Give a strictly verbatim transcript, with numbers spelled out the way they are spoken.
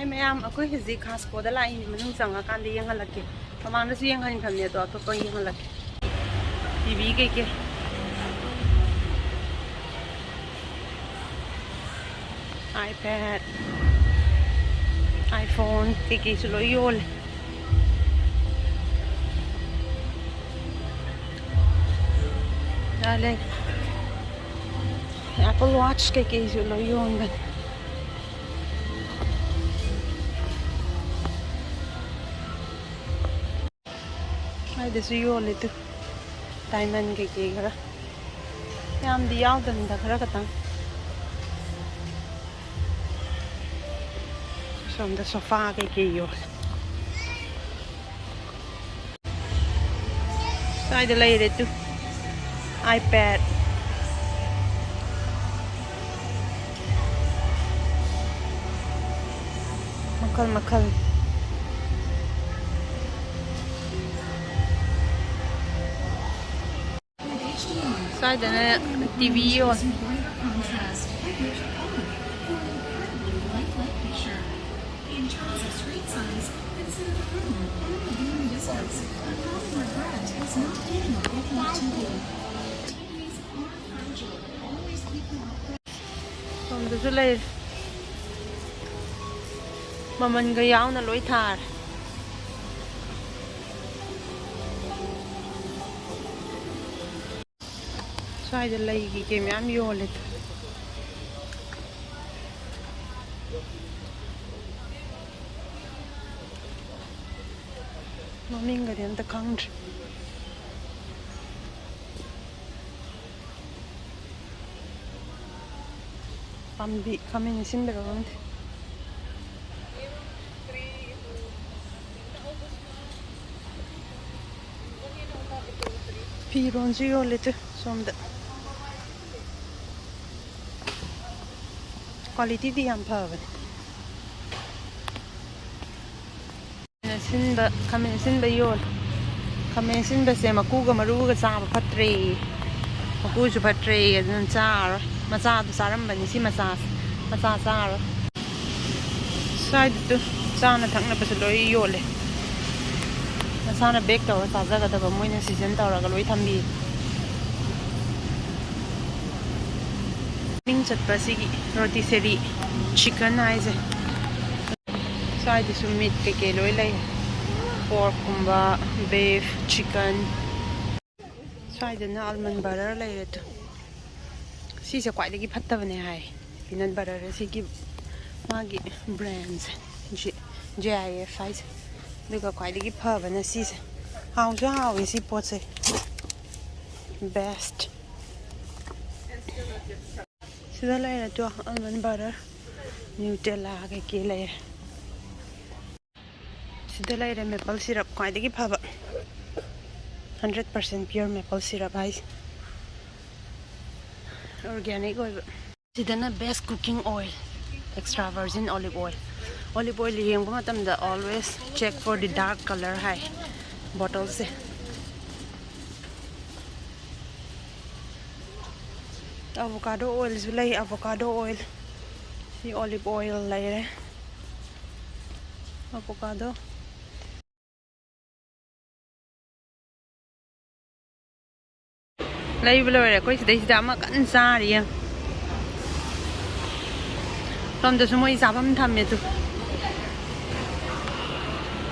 ꯑꯩ ꯃꯌꯥꯝ, ꯑꯩꯈꯣꯏ ꯍꯧꯖꯤꯛ ꯈꯥꯁꯄꯣꯗ ꯂꯥꯛꯏ, ꯃꯅꯨꯡ ꯆꯪꯉꯀꯥꯟꯗ ꯌꯦꯡꯍꯜꯂꯛꯀꯦ꯫ ꯃꯃꯥꯡꯗꯁꯨ ꯌꯦꯡꯍꯟꯈ꯭ꯔꯕꯅꯦ, ꯑꯗꯣ ꯑꯇꯣꯞꯄ ꯌꯦꯡꯍꯜꯂꯛꯀꯦ꯫ ꯇꯤꯚꯤ ꯀꯩꯀꯩ, iPad, iPhone ꯀꯩꯀꯩꯁꯨ ꯂꯣꯏ ꯌꯣꯜꯂꯦ꯫ ꯌꯥꯔꯦ꯫ Apple Watch ꯀꯩꯀꯩꯁꯨ ꯂꯣꯏ ꯌꯣꯟꯕꯅꯦ꯫ ꯁ꯭ꯋꯥꯏꯗꯁꯨ ꯌꯣꯜꯂꯦ ꯇꯨ, diamond ꯀꯩꯀꯩ ꯈꯔ꯫ ꯌꯥꯝꯗꯤ ꯌꯥꯎꯗꯕꯅꯤꯗ, ꯈꯔ ꯈꯛꯇꯪ꯫ ꯁꯣꯝꯗ sofa ꯀꯩꯀꯩ ꯌꯣꯜꯂꯦ꯫ ꯁ꯭ꯋꯥꯏꯗ ꯂꯩꯔꯦ ꯇꯨ, iPad꯫ ꯃꯈꯜ ꯃꯈꯜ꯫ ꯁ꯭ꯋꯥꯏꯗꯅ ꯇꯤꯚꯤ ꯌꯣꯜꯂꯤ꯫ ꯁꯣꯝꯗꯁꯨ ꯂꯩꯔꯦ꯫ ꯃꯃꯜꯒ ꯌꯥꯎꯅ ꯂꯣꯏ ꯊꯥꯔꯦ꯫ ꯁ꯭ꯋꯥꯏꯗ ꯂꯩꯒꯤ ꯀꯩ ꯃꯌꯥꯝ ꯌꯣꯜꯂꯦ꯫ ꯃꯃꯤꯡꯒꯗꯤ ꯑꯝꯇ ꯈꯪꯗ꯭ꯔꯦ꯫ ꯄꯥꯝꯕꯤ ꯈꯥꯃꯦꯟ ꯑꯁꯤꯟꯕꯔ ꯈꯪꯗꯦ꯫ ꯐꯤꯔꯣꯟꯁꯨ ꯌꯣꯜꯂꯦ ꯇꯨ ꯁꯣꯝꯗ꯫ Qualityꯗꯤ ꯌꯥꯝ ꯐꯕꯅꯦ꯫ ꯈꯥꯃꯦꯟ ꯑꯁꯤꯟꯕ, ꯈꯥꯃꯦꯟ ꯑꯁꯤꯟꯕ ꯌꯣꯜꯂꯦ꯫ ꯈꯥꯃꯦꯟ ꯑꯁꯤꯟꯕꯁꯦ ꯃꯀꯨꯒ ꯃꯔꯨꯒ ꯆꯥꯕ ꯐꯠꯇ꯭ꯔꯦ꯫ ꯃꯀꯨꯁꯨ ꯐꯠꯇ꯭ꯔꯦ, ꯑꯗꯨꯅ ꯆꯥꯔꯔꯣꯏ꯫ ꯃꯆꯥꯗꯣ ꯆꯥꯔꯝꯕꯅꯤ, ꯁꯤ ꯃꯆꯥꯁꯦ꯫ ꯃꯆꯥ ꯆꯥꯔꯔꯣꯏ꯫ ꯁ꯭ꯋꯥꯏꯗꯁꯨ ꯆꯥꯅ ꯊꯛꯅꯕꯁꯨ ꯂꯣꯏ ꯌꯣꯜꯂꯦ꯫ ꯅꯁꯥꯅ ꯕꯦꯛ ꯇꯧꯔ ꯆꯥꯖꯒꯗꯕ, ꯃꯣꯏꯅ ꯁꯤꯖꯟ ꯇꯧꯔꯒ ꯂꯣꯏ ꯊꯝꯕꯤ꯫ ꯃꯃꯤꯡ ꯆꯠꯄ ꯁꯤꯒꯤ ꯔꯣꯇꯤꯁꯦꯔꯤ ꯆꯤꯀꯟ ꯍꯥꯏꯁꯦ꯫ ꯁ꯭ꯋꯥꯏꯗꯁꯨ ꯃꯤꯠ ꯀꯩꯀꯩ ꯂꯣꯏ ꯂꯩ꯫ ꯄꯣꯔꯛꯀꯨꯝꯕ, ꯕꯤꯐ, ꯆꯤꯀꯟ꯫ ꯁ꯭ꯋꯥꯏꯗꯅ ꯑꯜꯃꯟ ꯕꯔꯔ ꯂꯩꯔꯦ꯫ ꯇꯨ, ꯁꯤꯁꯦ ꯈ꯭ꯋꯥꯏꯗꯒꯤ ꯐꯠꯇꯕꯅꯦ ꯍꯥꯏ꯫ ꯄꯤꯅꯠ ꯕꯔꯔ ꯁꯤꯒꯤ ꯃꯥꯒꯤ ꯕ꯭ꯔꯦꯟꯁꯦ, ꯖꯦ ꯑꯥꯏ ꯑꯦꯐ ꯍꯥꯏꯁꯦ꯫ ꯑꯗꯨꯒ ꯈ꯭ꯋꯥꯏꯗꯒꯤ ꯐꯕꯅ ꯁꯤꯁꯦ꯫ ꯍꯥꯎꯁꯨ ꯍꯥꯎꯋꯦ ꯁꯤ ꯄꯣꯠꯁꯦ꯫ ꯕꯦꯁ꯫ ꯁꯤꯗ ꯂꯩꯔꯦ ꯇꯨ, ꯑꯜꯃꯟ ꯕꯔꯔ, ꯅ꯭ꯌꯨꯇꯦꯂꯥ ꯀꯩꯀꯩ ꯂꯩꯔꯦ꯫ ꯁꯤꯗ ꯂꯩꯔꯦ ꯃꯦꯄꯜ ꯁꯤꯔꯞ, ꯈ꯭ꯋꯥꯏꯗꯒꯤ ꯐꯕ꯫ Hundred percent pure maple syrup ꯍꯥꯏꯁꯦ꯫ ꯑꯣꯔꯒꯥꯅꯤꯛ ꯑꯣꯏꯕ꯫ ꯁꯤꯗꯅ base cooking oil, extra virgin olive oil. Olive oil ꯌꯦꯡꯕ ꯃꯇꯝꯗ always check for the dark color high ꯕꯣꯇꯜꯁꯦ꯫ Avocado ꯑꯣꯏꯜꯁꯨ ꯂꯩ, ꯑꯦꯕꯣꯀꯥꯗꯣ ꯑꯣꯏꯜ꯫ ꯁꯤ ꯑꯣꯂꯤꯚ ꯑꯣꯏꯜ ꯂꯩꯔꯦ꯫ ꯑꯦꯕꯣꯀꯥꯗꯣ꯫ ꯂꯩꯕ ꯂꯣꯏꯔꯦ꯫ ꯑꯩꯈꯣꯏ ꯁꯤꯗꯩꯁꯤꯗ ꯑꯃ ꯀꯟꯅ ꯆꯥꯔꯤ꯫ ꯁꯣꯝꯗꯁꯨ ꯃꯣꯏ ꯆꯥꯐꯝ ꯊꯝꯃꯦ꯫ ꯑꯗꯨ